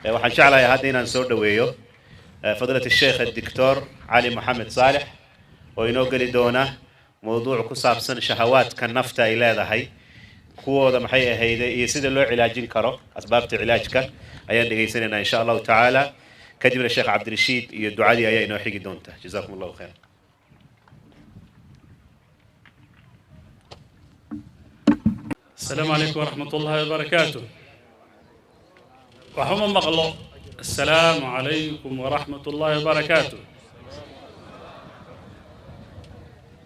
Waxaan jeclahay hadda inaan soo dhoweeyo fadiilat Sheekh Doctor Cali Moxamed Saalex oo inoo geli doona mowduuc ku saabsan shahawaadka nafta ay leedahay, kuwooda maxay ahayde iyo sida loo cilaajin karo, asbaabta cilaajka ayaan dhegaysanaynaa, insha Allahu tacaala. Kadibna Sheekh Cabdirashiid iyo ducadii ayaa inoo xigi doonta. Jazakum Allahu khayr. السلام عليكم ورحمة الله وبركاته. وحما مقلو. السلام عليكم ورحمة الله وبركاته.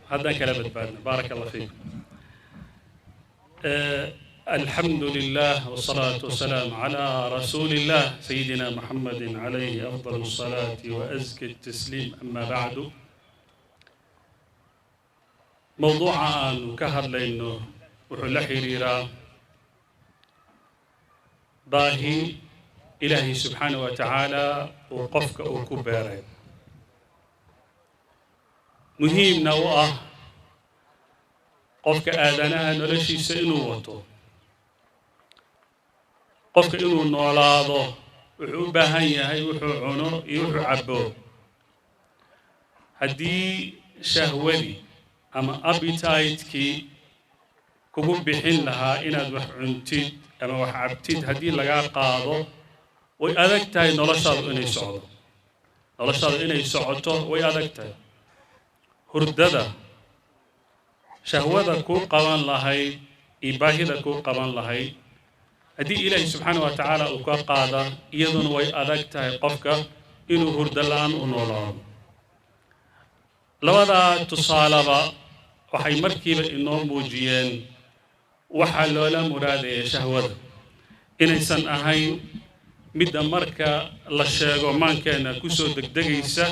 هذا كلام بدنا. بارك الله فيكم. الحمد لله والصلاة والسلام على رسول الله سيدنا محمد عليه أفضل الصلاة وأزكى التسليم، أما بعد. موضوع aanu ka hadlayno wuxuu la xiriiraa baahi Ilaahay subxaanaه wa tacaala uu qofka uu ku beeray, muhiimna u ah qofka aadanaha noloshiisa inuu wato. Qofka inuu noolaado wuxuu u baahan yahay wuxuu cuno iyo wuxuu cabbo. Haddii shahwadii ama appetite-kii kugu bixin lahaa inaad wax cuntid ama wax cabtid haddii lagaa qaado, way adag tahay noloshaadu inay socdo. Noloshaadu inay socoto way adag tahay. Hurdada, shahwada kuu qaban lahayd iyo baahida kuu qaban lahayd, haddii Ilaahay subxaana wa tacaala uu ka qaada, iyaduna way adag tahay qofka inuu hurdo la-aan u noolaado. Labadaa tusaaleba waxay markiiba inoo muujiyeen waxaa loola muraadaya shahwada inaysan ahayn midda marka la sheego maankeenna ku soo degdegaysa,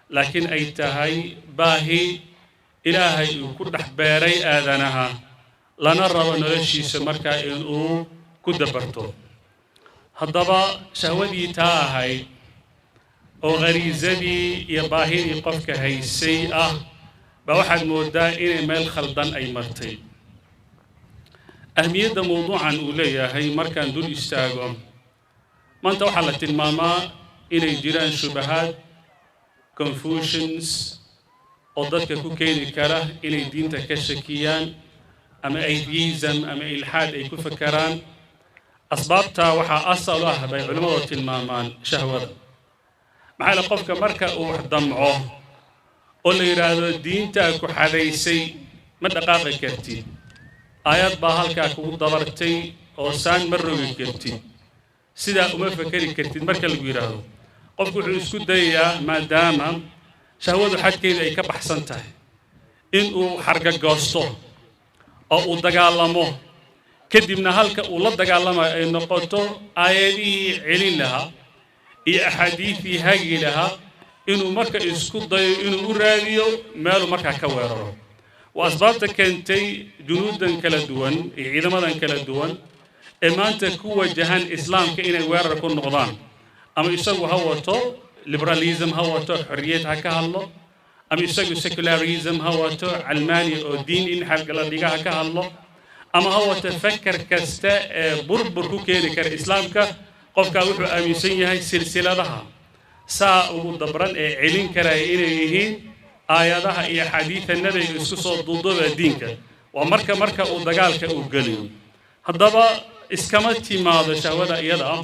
laakiin ay tahay baahi Ilaahay uu ku dhex beeray aadanaha, lana rabo noloshiisa markaa inuu ku dabarto. Haddaba shahwadii taa ahayd oo khariisadii iyo baahidii qofka haysay ah baa waxaad moodaa inay meel khaldan ay martay. Ahmiyadda mawduucan uu leeyahay markaan dul istaago, maanta waxaa la tilmaamaa inay jiraan shubahaad, confusions oo dadka ku keeni kara inay diinta ka shakiyaan ama atheism ama ilxaad ay ku fakaraan. Asbaabtaa waxaa asal u ah, bay culimmadu tilmaamaan, shahwada. Maxaa yeele, qofka marka uu wax damco oo la yidhaahdo diintaa ku xadaysay, ma dhaqaaqi kartid, aayad baa halkaa kugu dabartay oo saan ma rogi kartid, sidaa uma fakeri kartid, marka lagu yidhaahdo, qofku wuxuu isku dayayaa, maadaama shahwadu xadkeeda ay ka baxsan tahay, in uu xargagoosto oo uu dagaalamo. Kadibna halka uu la dagaalamayo ay noqoto aayadihii celin lahaa iyo axaadiidtii hagi lahaa, inuu marka isku dayo inuu u raadiyo meeluu markaa ka weeraro. Waa asbaabta keentay junuudan kala duwan iyo ciidamadan kala duwan ee maanta ku wajahan Islaamka inay weerar ku noqdaan. Ama isagu ha wato liberalism, ha wato xorriyad, ha ka hadlo, ama isagu secularism ha wato, calmaani oo diin in xalka la dhiga ha ka hadlo, ama ha wato fakar kasta ee burbur ku keeni kara Islaamka, qofkaa wuxuu aaminsan yahay silsiladaha saa ugu dabran ee celin karaya inay yihiin aayadaha iyo axaadiida Nabiga isku soo duuduuba diinka. Waa marka uu dagaalka uu geliyo. Haddaba iskama timaado shahwada iyada ah.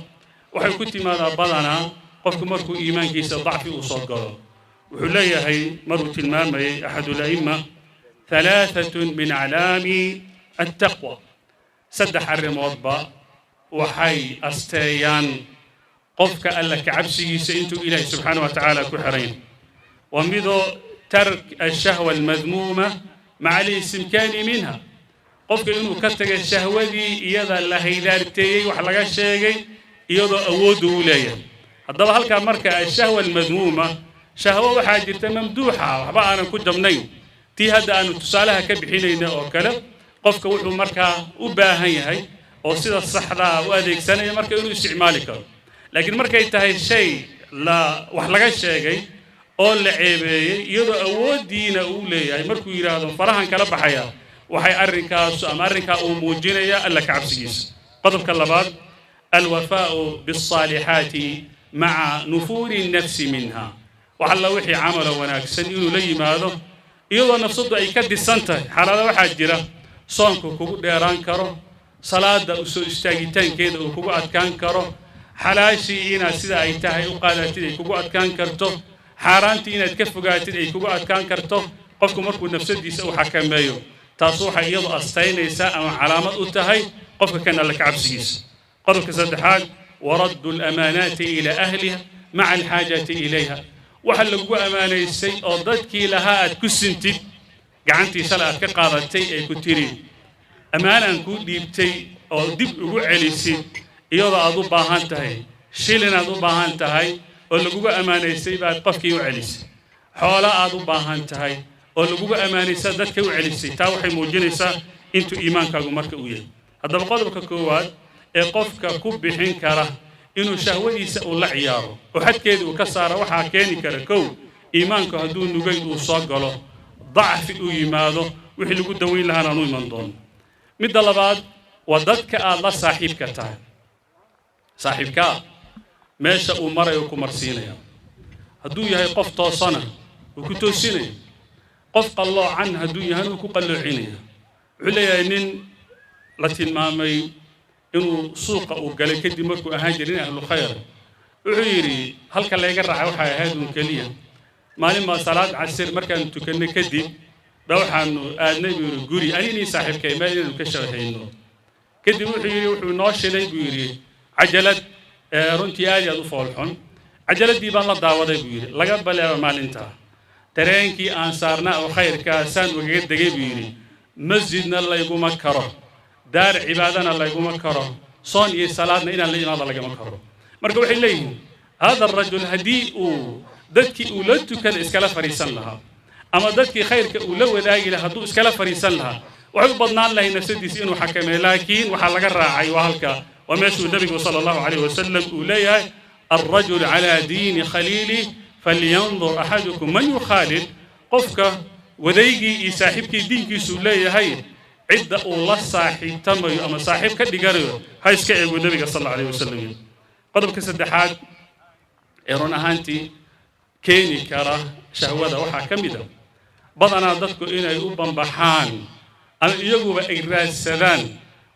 Waxay ku timaadaa badanaa qofku markuu iimaankiisa dacfi uu soo galo. Wuxuu leeyahay maruu tilmaamayay axad ula'ima: ثلاثة من أعلام التقوى. Saddex arrimoodba waxay asteeyaan qofka Alla ka cabsigiisa intuu Ilaahay subxaana wa tacaala ku xiran. Waa midoo ترك الشهوة المذمومة مع الاستمكان منها, qofka inuu ka taga shahwadii iyada la haydaarteeyey, wax laga sheegay, iyadoo awooddu uu leeyahay. Haddaba halkaa marka الشهوة المذمومة, shahwo waxaa jirta mamduuxa, waxba aanan ku jabnayn, tii hadda aanu tusaalaha ka bixinayna oo kale. Qofka wuxuu markaa u baahan yahay oo sida saxdaa u adeegsanaya marka inuu isticmaali karo. Laakiin markay tahay shay la wax laga sheegay oo la ceebeeyey, iyadoo awooddiina uu leeyahay, markuu yidhaahdo farahan kala baxaya, waxay arrinkaasu ama arrinkaa uu muujinaya Alla ka cabsigiisa. Qodobka labaad: Alwafaau bialsaalixaati maca nufuuri nnafsi minha. Wax alla wixii camalo wanaagsan inuu la yimaado iyadoo nafsaddu ay ka dhisan tahay. Xaalada waxaa jira soonku kugu dheeraan karo, salaada u soo istaagitaankeeda uu kugu adkaan karo, xalaashii inaad sida ay tahay u qaadatid ay kugu adkaan karto, xaaraantii inaad ka fogaatid ay kugu adkaan karto. Qofku markuu nafsadiisa u xakameeyo, taas waxay iyadu astaynaysaa ama calaamad u tahay qofka kan alle ka cabsigiisa. Qodobka saddexaad, waraddu alamaanaati ilaa ahliha maca alxaajati ilayha. Waxa lagugu ammaanaysay oo dadkii lahaa aad ku sintid, gacantii shalay aad ka qaadatay ay ku tiri ammaanaan kuu dhiibtay oo dib ugu celisid iyadoo aad u baahan tahay, shilinaad u baahan tahay oo lagugu ammaanaysay baad qofkii u celisay, xoola aad u baahan tahay oo lagugu ammaanaysaa dadka u celisay. Taa waxay muujinaysaa intuu iimaankaagu marka uu yahay. Haddaba qodobka koowaad ee qofka ku bixin kara inuu shahwadiisa uu la ciyaaro oo xadkeeda uu ka saaro waxaa keeni kara, kow, iimaanku hadduu nugay uu soo galo, dacfi uu yimaado, wixii lagu daweyn lahaana aan u iman doono. Midda labaad waa dadka aad la saaxiibka tahay. Saaxiibkaa meesha uu marayo ku marsiinaya. Hadduu yahay qof toosana, wuu ku toosinaya. Qof qalloocan hadduu yahay, wuu ku qalloocinaya. Wuxuu leeyahay nin la tilmaamay inuu suuqa uu galay kadib markuu ahaan jiray nin ahlu khayr. Wuxuu yidhi, halka layga raacay waxay ahayd uun keliya maalin baa salaad casir markaanu tukannay kadib ba waxaanu aadnay, buu yidhi, guri aninii saaxiibkay meel inaynu ka shaqayno. Kadib wuxuu yidhi, wuxuu noo shilay, buu yidhi, cajalad runtii aad iyo aad u foolxun. Cajaladii baan la daawaday, buu yidhi. Laga baleeba maalintaa tareenkii aan saarnaa oo khayrkaa saan ugaga degay, buu yidhi, masjidna layguma karo, daar cibaadana layguma karo, soon iyo salaadna inaan la imaada lagama karo. Marka waxay leeyihiin, hada arajul haddii uu dadkii uu la tukada iskala fadhiisan lahaa ama dadkii khayrka uu la wadaagi lahaa hadduu iskala fadhiisan lahaa, waxay u badnaan lahay nafsadiisa inuu xakameeyo. Laakiin waxaa laga raacay waa halka, waa meeshuu nebigu sala Allahu calayh wasalam uu leeyahay: "Alrajul calaa diini khaliili, falyandur axadukum man yukhaalil." Qofka wadaygii iyo saaxiibkii diinkiisuu leeyahay, cidda uu la saaxiibtamayo ama saaxiib ka dhiganayo ha iska eeguu nebiga sal alla alayh wasalam. Qodobka saddexaad ee run ahaantii keeni kara shahwada waxaa ka mid a badanaa dadku inay u bambaxaan ama iyaguba ay raadsadaan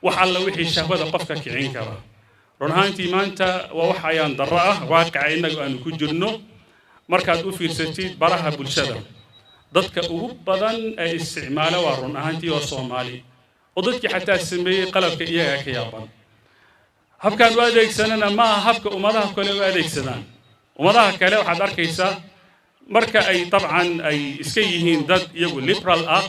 wax alla wixii shahwada qofka kicin kara. Run ahaantii maanta waa wax ayaan darro ah waaqica innagu aanu ku jirno. Markaad u fiirsatid baraha bulshada, dadka ugu badan ee isticmaala waa run ahaantii waa Soomaali, oo dadkii xataa sameeyey qalabka iyagaa ka yaaban. Habkaan u adeegsanana ma aha habka ummadaha kale u adeegsadaan. Ummadaha kale waxaad arkaysaa marka ay dabcan ay iska yihiin dad iyagu liberal ah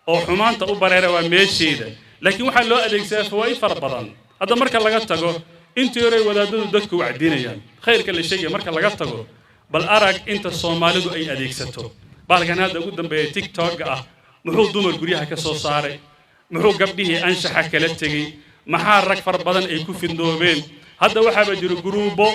oo xumaanta u bareera, waa meesheeda, laakiin waxaa loo adeegsadaa fawaa'id fara badan. Hadda marka laga tago intii horey wadaadadu dadku wacdinayaan, khayrka la sheegaya marka laga tago, bal arag inta Soomaalidu ay adeegsato baalkan hadda ugu dambeeya TikTok ah. Muxuu dumar guryaha ka soo saaray? Muxuu gabdhihii anshaxa kala tegey? Maxaa rag fara badan ay ku fidnoobeen? Hadda waxaaba jiro guruubo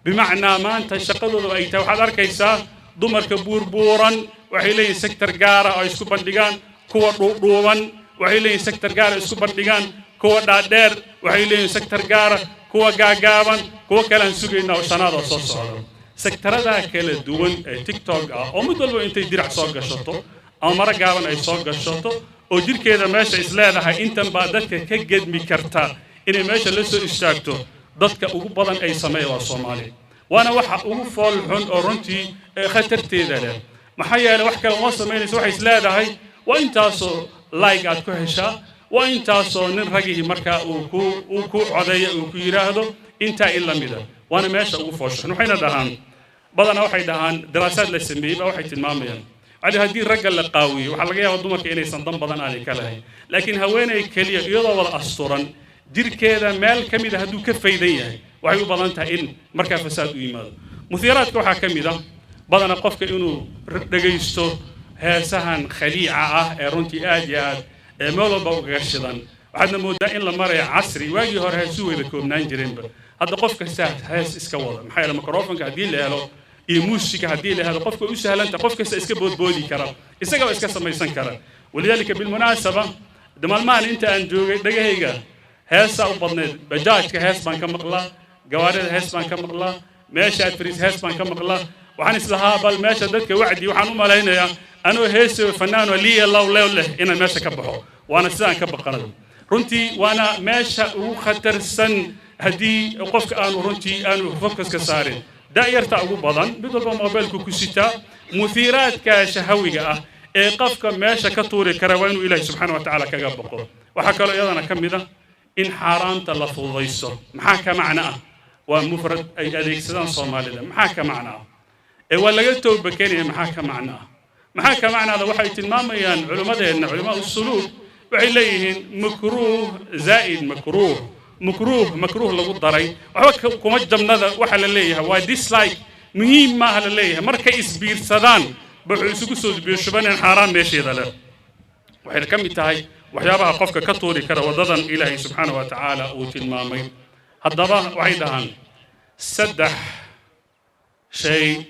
bimacnaa maanta shaqadooda ay tahay. Waxaad arkaysaa dumarka buurbuuran waxay leeyihin sector gaara oo ay isku bandhigaan, kuwa dhuudhuuban waxay leeyihin sector gaara isku bandhigaan, kuwa dhaadheer waxay leeyihin sector gaara, kuwa gaagaaban, kuwa kale aan sugayna oo shanaad oo soo socda. Sectaradaa kala duwan ee TikTok ah oo mid walba intay dirac soo gashato ama maro gaaban ay soo gashato oo jirkeeda meesha is leedahay intan baa dadka ka gedmi karta inay meesha la soo istaagto, dadka ugu badan ay sameeya waa Soomaali. Waana waxa ugu fool xun oo runtii khatarteeda leh. Maxaa yeelay, wax kale uma samaynayso, waxay is leedahay waa intaasoo like aad ku heshaa, waa intaasoo nin ragihii markaa uu ku codeeya, uu ku yidhaahdo intaa in la mida. Waana meesha ugu foosha xun. Waxayna dhahaan badanaa, waxay dhahaan daraasaad la sameeyey baa waxay tilmaamayaan cali, haddii ragga la qaawiyo waxaa laga yaabaa dumarka inaysan dan badan aanay ka lahayn, laakiin haweeney keliya iyadoo wada asturan, jirkeeda meel ka mid a hadduu ka faydan yahay, waxay u badan tahay in markaa fasaad u yimaado. Muhiiraadka waxaa ka mid a badana qofka inuu dhegaysto heesahan khaliica ah ee runtii aad iyo aad ee meel walba ugaga shidan. Waxaadna moodaa in la marayo casri waagii hore heesuu wada koobnaan jireenba. Hadda qof kasta hees iska wada, maxaa yeele microfonka haddii la helo iyo muusiga haddii la helo, qofka way u sahlanta, qof kasta iska boodboodi kara, isagaba iska samaysan kara. Walidaalika bilmunaasaba, maalmahan inta aan joogay dhagahayga Heesaa u badnayd. Bajaajka hees baan ka maqlaa, gawaarida hees baan ka maqlaa, meesha aad fariis hees baan ka maqlaa. Waxaan islahaa bal meesha dadka wacdi, waxaan u malaynayaa anoo heesayo fanaano liya low lew leh inaan meesha ka baxo, waana sidaan ka baqanay runtii. Waana meesha ugu khatarsan haddii qofka aanu runtii aanu focuska saarin. Da'yarta ugu badan, mid walba mobilku ku sitaa. Muhiiraadka shahawiga ah ee qofka meesha ka tuuri kara waa inuu Ilaahi subxaana wa tacaala kaga baqo. Waxaa kaloo iyadana ka mid ah in xaaraanta la fududaysto. Maxaa ka macno ah? Waa mufrad ay adeegsadaan Soomaalida. Maxaa ka macno ah ee waa laga tooba keenaya? Maxaa ka macno ah? Maxaa ka macnaada? Waxay tilmaamayaan culimmadeenna, culimaa usuluug, waxay leeyihiin makruuh zaa'id makruuh, makruuh makruuh lagu daray waxba kuma jabnada. Waxa la leeyahay waa dislike, muhiim maaha la leeyahay. Markay isbiirsadaan ba wuxuu isugu soo biirshubaneen xaaraan meesheeda leh. Waxayna ka mid tahay waxyaabaha qofka ka tuuri kara waddadan Ilaahay subxaana wa tacaala uu tilmaamay. Haddaba waxay dhahaan saddex shay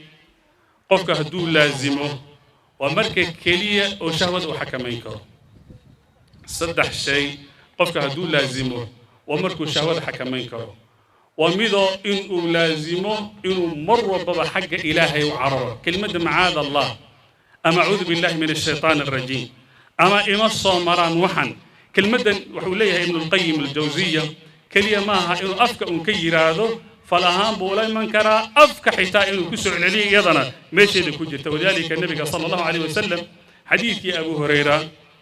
qofka hadduu laazimo waa marka keliya oo shahwada uu xakamayn karo. Saddex shay qofka hadduu laazimo waa markuu shahwada xakamayn karo. Waa midoo inuu laazimo inuu mar walbaba xagga Ilaahay u cararo, kelimadda macaada Allah ama acuudu billahi min ashaytaan alrajiim ama ima soo maraan waxan. Kelmaddan wuxuu leeyahay Ibnulqayim Aljawsiya, keliya maaha inuu afka uun ka yiraahdo, fal ahaan buu ula iman karaa, afka xitaa inuu ku soo celceliyo iyadana meesheeda ku jirta. Walidaalika nebiga sala Allahu calayh wasalam, xadiidkii Abu Hurayra,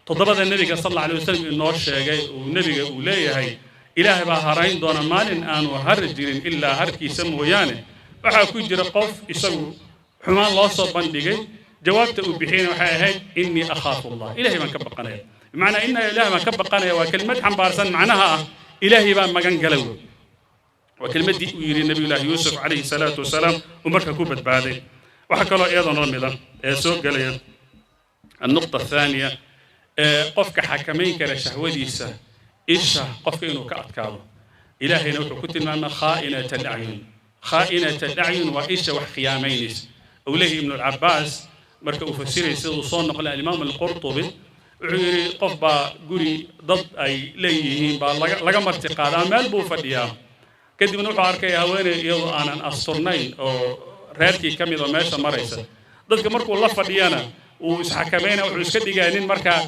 toddobada nebiga sal alla alay wasalam inoo sheegay, uu nebiga uu leeyahay Ilaahay baa harayn doona maalin aanu har jirin ilaa harkiisa mooyaane, waxaa ku jira qof isagu xumaan loo soo bandhigay, jawaabta uu bixiyena waxay ahayd innii akhaafu Allah, Ilahay baan ka baqanaya. Bimacnaa inna Ilahay baan ka baqanaya waa kelmad xambaarsan macnaha ah Ilaahay baan magan galay wey. Waa kelmaddii uu yidhi Nabiyullaahi Yuusuf calayhi salaatu wasalaam uu marka ku badbaaday. Waxaa kaloo iyadana la mida ee soo gelaya النقطة الثانية, qofka xakamayn kara shahwadiisa, isha qofka inuu ka adkaado. Ilaahayna wuxuu ku tilmaamay khaa'inata alacyun. Khaa'inata alacyun waa isha wax khiyaamaynaysa. Uu leeyahay Ibnu Alcabaas marka uu fasirayay, sida uu soo noqlay Alimaam Alqurtubi, wuxuu yidhi qof baa guri dad ay leeyihiin baa laga marti qaadaa, meel buu fadhiyaa. Kadibna wuxuu arkaya haweeney iyadoo aanan asturnayn oo reerkii ka mid oo meesha maraysa. Dadka markuu la fadhiyana wuu isxakamayna, wuxuu iska dhigaa nin markaa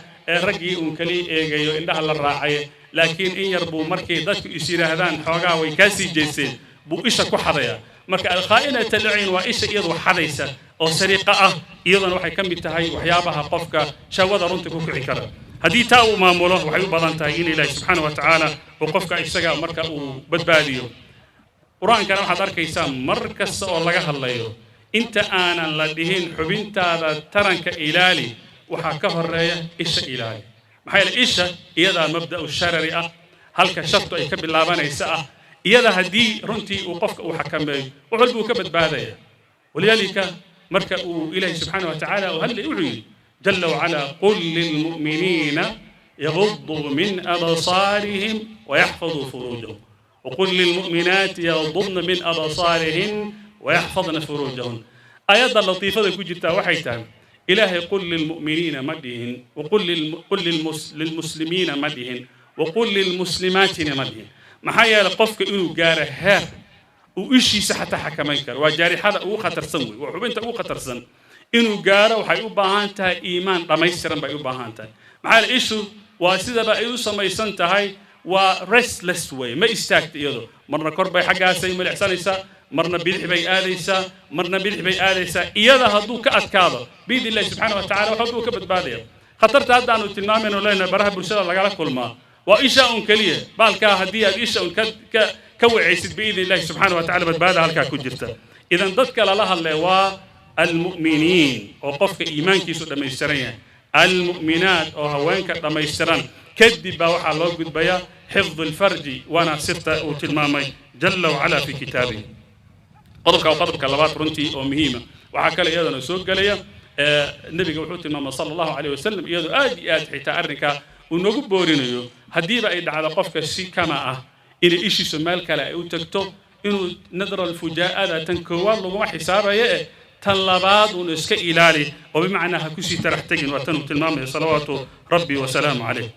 raggii uun kali eegayo, indhaha la raacay. Laakiin in yar buu markay dadku is yidhaahdaan xoogaa way kaa sii jeesteen buu isha ku xadaya. Marka alkhaa'inata alcyun waa isha iyadu xadaysa oo sariiqa ah. Iyaduna waxay ka mid tahay waxyaabaha qofka shahwada runta ku kici kara. Haddii taa uu maamulo, waxay u badan tahay in Ilaahi subxaana wa tacaala uu qofka isaga marka uu badbaadiyo. Qur-aankana waxaad arkaysaa mar kasta oo laga hadlayo, inta aanan la dhihin xubintaada taranka ilaali, waxaa ka horeeya isha ilaali. Maxaa yeele isha iyadaa mabda'u sharari ah, halka shartu ay ka bilaabanaysa ah. Iyada haddii runtii uu qofka uu xakameeyo, wax walba uu ka badbaadaya. Walidaalika marka uu Ilaahi subxaana wa tacaala uu hadlay, wuxuu yidhi jala wacalaa: qul lilmu'miniina yaguduu min absaarihim wayaxfaduu furuujahum, waqul lilmu'minaati yagdudna min absaarihin wayaxfadna furuujahun. Aayadda latiifada ku jirtaa waxay tahay, Ilaahay qul lilmu'miniina ma dhihin, waqul lilmuslimiina ma dhihin, waqul lilmuslimaatina ma dhihin. Maxaa yeelay qofka inuu gaaro heer uu ishiisa xataa xakamayn karo, waa jaarixada ugu khatarsan wey, waa xubinta ugu khatarsan, inuu gaaro waxay u baahan tahay iimaan dhammaystiran bay u baahan tahay. Maxaa yeelay ishu waa sidaba ay u samaysan tahay waa restless way, ma istaagta iyado. Marna kor bay xaggaasay milicsanaysaa, marna bidix bay aadaysaa, marna bidix bay aadaysaa. Iyada hadduu ka adkaado, biidni illahi subxaana wa tacala wax walba uu ka badbaadaya. Khatarta hadda aanu tilmaamayno leenahay baraha bulshada lagala kulmaa waa isha un keliya. Baalkaa haddii aad isha un ka wacaysid, biidni illahi subxaana wa tacala badbaada halkaa ku jirta. Idan dadka lala hadlay waa almu'miniin oo qofka iimaankiisu dhammaystiran yahay, almu'minaat oo haweenka dhammaystiran. Kadib baa waxaa loo gudbayaa xifdu alfarji, waana sirta uu tilmaamay jala wacala fi kitaabihi. Qodobka waa qodobka labaad runtii oo muhiima. Waxaa kale iyadana soo gelaya, nebiga wuxuu tilmaamay sala Allahu calayh wasalam, iyadoo aad iyo aad xitaa arrinkaa uu nagu boorinayo, haddiiba ay dhacdo qofka si kama ah inay ishiisu meel kale ay u tagto, inuu nadra alfujaa'ada tan koowaad laguma xisaabayo eh tan labaad uun iska ilaali, oo bimacnaa ha kusii tarax tegin. Waa tan uu tilmaamaya salawaatu rabbi wasalaamu calayh.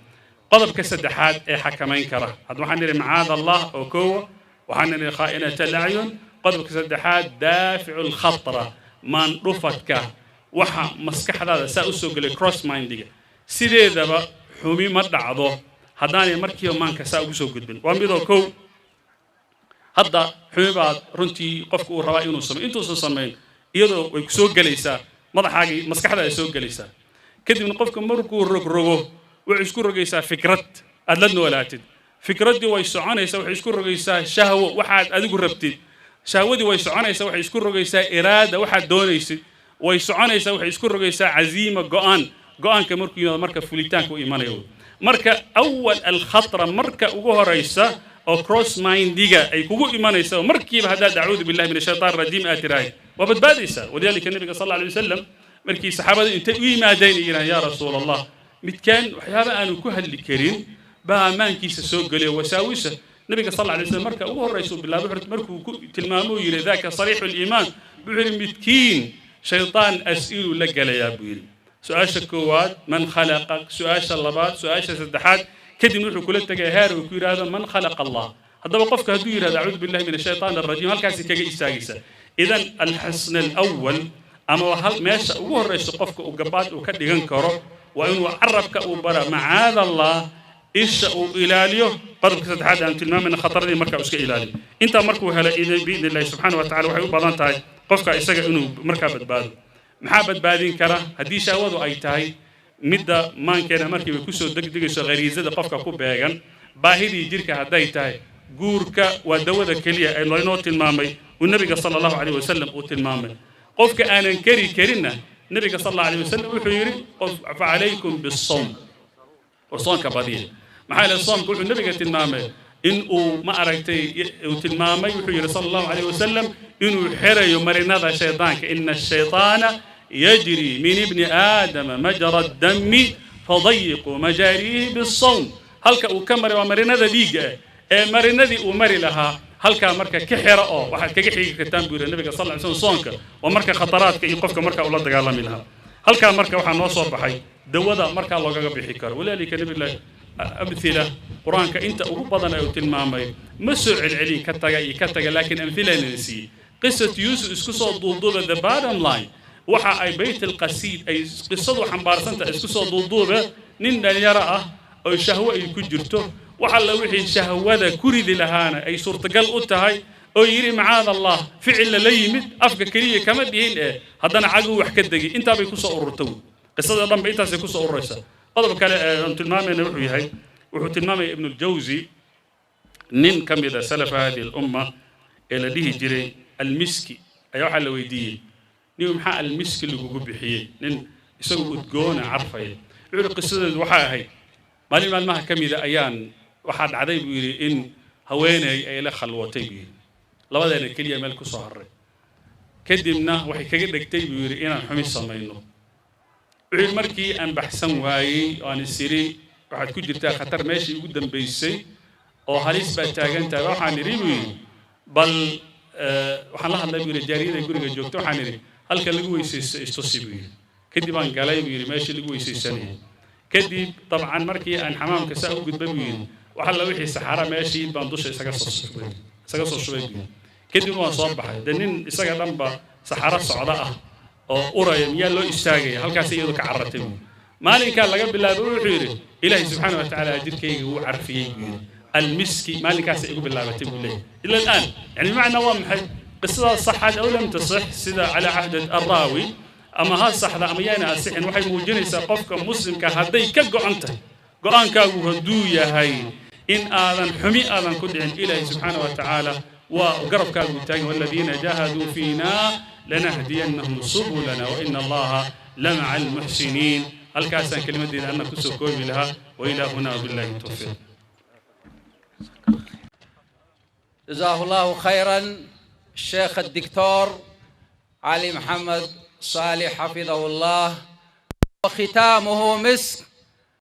Qodobka saddexaad ee xakamayn kara, hadda waxaan nidhi macaada Allah oo koowa, waxaan nidhi khaa'inat alacyun. Qodobka saddexaad daaficu lkhatra, maandhufadka, waxa maskaxdaada saa u soo gelay, cross mindiga. Sideedaba xumi ma dhacdo haddaanay markiiba maanka saa ugu soo gudbin. Waa midoo kow, hadda xumi baad runtii qofku uu rabaa inuu sameyo, intuusan samayn iyadoo way ku soo gelaysaa madaxaagii, maskaxdaada soo gelaysaa. Kadibna qofka markuu rogrogo wuxuu isku rogaysaa fikrad aad la noolaatid. Fikraddii way soconaysaa, waxay isku rogaysaa shahwo, waxaad adigu rabtid. Shahwadii way soconaysaa, waxay isku rogaysaa iraada, waxaad doonaysid. Way soconaysaa, waxay isku rogaysaa caziima, go'aan. Go'aanka markuu yimaado marka fulitaanka u imanayo. Marka awal alkhatra, marka ugu horaysa oo cross mindiga ay kugu imanaysa, oo markiiba haddaad acuudu billahi min ashaytaan rajiim aad tiraahid, waa badbaadaysaa. Walidaalika nabiga sal alla alay wasalam markii saxaabada intay u yimaadeen ay yidhahaan, yaa rasuul Allah, midkaan waxyaaba aanu ku hadli karin baa ammaankiisa soo geliyo wasaawisa. Nabiga sal alla alay slam marka ugu horraysa uu bilaabay, markuu ku tilmaamo uu yidhi daaka sariixu liimaan, wuxuu yidhi midkiin shaytaan as'iluu la gelayaa buu yidhi. Su-aasha koowaad man khalaqak, su-aasha labaad, su-aasha saddexaad, kadibna wuxuu kula tegay heer uu ku yidhaahdo man khalaqa Allah. Haddaba qofka hadduu yidhahdo acuudu billahi min ashaytaan alrajiim, halkaasi kaga istaagaysa. Idan alxasn alawal ama hal meesha ugu horraysa qofka uu gabaad uu ka dhigan karo waa inuu carabka uu bara macaada Allah, isha uu ilaaliyo. Qodobka saddexaad aan tilmaamayna khataradii markaa uu iska ilaaliyo. Intaa markuu helo biidni illahi subxaana wa tacala, waxay u badan tahay qofka isaga inuu markaa badbaado. Maxaa badbaadin kara haddii shahwadu ay tahay midda maankeena markiiba kusoo degdegayso, khariisada qofka ku beegan, baahidii jirka hadday tahay? Guurka waa dawada keliya ee laynoo tilmaamay, uu nabiga sala allahu calayh wasalam uu tilmaamay. Qofka aanan kari karinna, nabiga sal allahu alayh wasalam wuxuu yidhi qof facalaykum bisawm, war soonka badiya. Maxaa yeele soomka wuxuu nabiga tilmaamay in uu ma aragtay uu tilmaamay, wuxuu yidhi sala allahu calayh wasalam inuu xirayo marinada shaydaanka. Ina ashaytaana yajri min ibni aadama majra dami fadayiquu majaariihi bisawm. Halka uu ka maray waa marinada dhiigga ah ee marinadii uu mari lahaa halkaa marka ka xira, oo waxaad kaga xigi kartaan buu yidhi nabiga sal ly slam soonka. Waa marka khataraadka iyo qofka marka ula dagaalami lahaa. Halkaa marka waxaa noo soo baxay dawada markaa loogaga bixi karo. Walaalika nabilah amthila qur-aanka inta ugu badan ee uu tilmaamay ma soo celcelin ka taga iyo ka taga, laakiin amhilayna siiyey. Qisatu Yuusuf isku soo duuduuba, the bottom line waxa ay bayt alqasiid ay qisadu xambaarsan tahay isku soo duuduuba, nin dhalinyaro ah oo shahwo ay ku jirto, wax alla wixii shahwada ku ridi lahaana ay suurtagal u tahay, oo yidhi macaada Allah, ficilla la yimid, afka keliya kama dhihin ee haddana caguu wax ka degay. Intaabay kusoo ururta wey, qisada dhanba intaasay kusoo ururaysa. Qodob kale ee aan tilmaamayna wuxuu yahay, wuxuu tilmaamaya Ibnuljawsi, nin ka mid a salafa hadihi alumma ee la dhihi jiray Almiski ayaa waxaa la weydiiyey, nin maxaa Almiski lagugu bixiyey? Nin isagu udgoona carfaya. Wuxuu yidhi qisadeedu waxay ahayd maalin maalmaha ka mida ayaan waxaa dhacday buu yidhi in haweeney ay la khalwatay buu yidhi, labadeena keliya meel ku soo harray. Kadibna waxay kaga dhegtay buu yidhi inaan xumi samayno. Wuxuu yidhi markii aan baxsan waayey oo aan is idhi waxaad ku jirtaa khatar meeshii ugu dambaysay oo halis baad taagan tahay, waxaan idhi buu yidhi bal waxaan la hadlay buu yidhi jaariyada guriga joogta, waxaan idhi halka lagu weysaysto istusi buu yidhi. Kadib aan galay buu yidhi meeshii lagu weysaysanayay. Kadib dabcan markii aan xamaamka saa u gudbay buu yidhi, wax alla wixii saxara meeshii baan dusha isaga soo shubay buu yidhi. Kadib waan soo baxay, dee nin isaga dhanba saxaro socda ah oo uraya miyaa loo istaagaya? Halkaas iyadu ka carartay buu. Maalinkaa laga bilaabay wuxuu yidhi Ilaahay subxaana wa tacaala jirkayga wuu carfiyey buu yidhi. Almiski maalinkaasay igu bilaabatay buu leeyahay ila alaan. Yani bimacnaa waa maxay qisadaas? Saxad aw lam tasix, sida calaa cahdad arraawi, ama ha saxda ama yaana asixin, waxay muujinaysaa qofka muslimka hadday ka go'an tahay, go'aankaagu hadduu yahay in aadan xumi aadan ku dhicin, Ilaahay subxaana wa tacaala waa garabkaagu taagan. Waladiina jahaduu fiina lanahdiyannahum subulana waina Allaha lamaca almuxsiniin. Halkaasaan kelimadeeda anna kusoo koobi lahaa. Wailaa huna wabillahi towfiiq. جزاه الله خيرا الشيخ الدكتور علي محمد صالح حفظه الله، وختامه مسك.